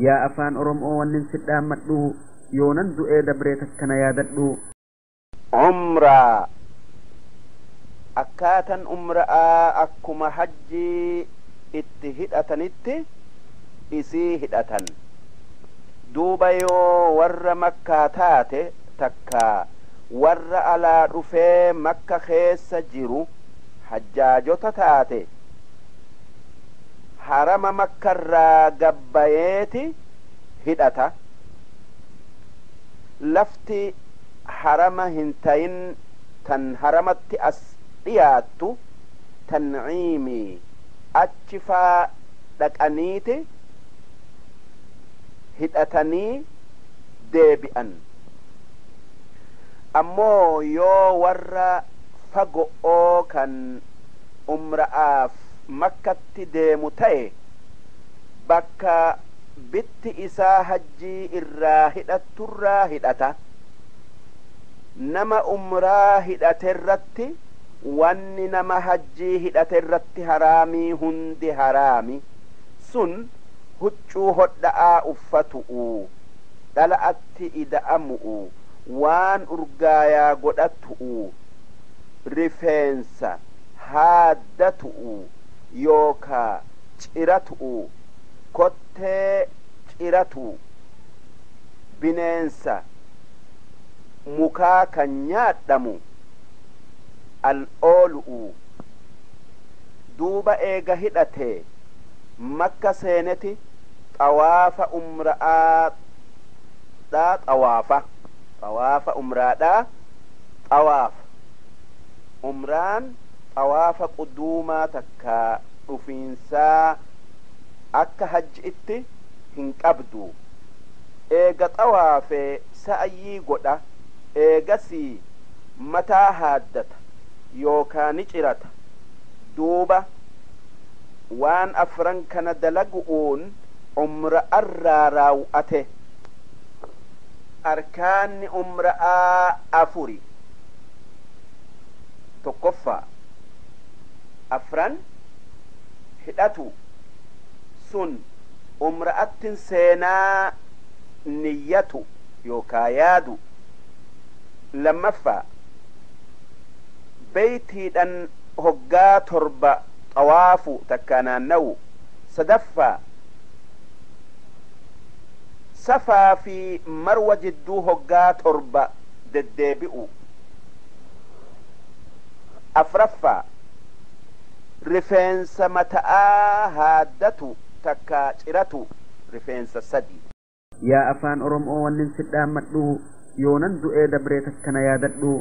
Yaa afaan Oromoo wannin si dhaammadhu yoonan du'ee dabree takkana yaadadhu. Umraa akkaatan umra'aa akkuma hajjii itti hidhatanitti isii hidhatan. Duuba yoo warra Makkaa taate takka warra alaa dhufee Makka keessa jiru hajjaajota taate, harama Makkarraa gabbayeeti hidhata. Lafti harama hin tayin tan haramatti as dhiyaattu Tanciimii achi faa dhaqaniiti hidhatanii deebi'an. Ammoo yoo warra fago'oo kan umra'aaf Makkatti deemu ta'e, bakka bitti isaa hajjii irraa hidhatturraa hidhata. Nama umraa hidhaterratti wanni nama hajjii hidhaterratti haraamii hundi haraami. Sun huccuu hodha'aa uffatu'u, dhala'atti ida'amu'u, waan urgaayaa godhatu'u, rifeensa haaddatu'u yookaa ciratu'u, kottee ciratu, bineensa mukaa kan nyaadhamu al oolu'u. Duuba eega hidhatee Makka seeneti xawaafa umra'aa dhaa xawaafa, xawaafa umraadhaa xawaafa. Umraan xawaafa quduumaa takkaa dhufiinsaa akka hajji'itti hin qabdu. Eega xawaafee sa'yii godha, eegasii mataa haaddata yookaa ni cirata. Duuba waan afran kana dalagu'uun umra'arraa raaw'ate. Arkaanni umra'aa afuri. Tokkoffaa, afran hidhatu, sun umra'attin seenaa niyyatu yookaa yaadu. Lammaffaa, beytiidhan hoggaa 7 xawaafu takkaa naannawu. Sadaffaa, safaa fi marwa jidduu hoggaa 7 deddeebi'u. Afraffaa, rifeensa mata'aa haaddatu takkaa ciratu, rifeensa sadi. Yaa afaan Oromoo wannin si dhaammadhu yoonan du'ee dabree takkana yaadadhu.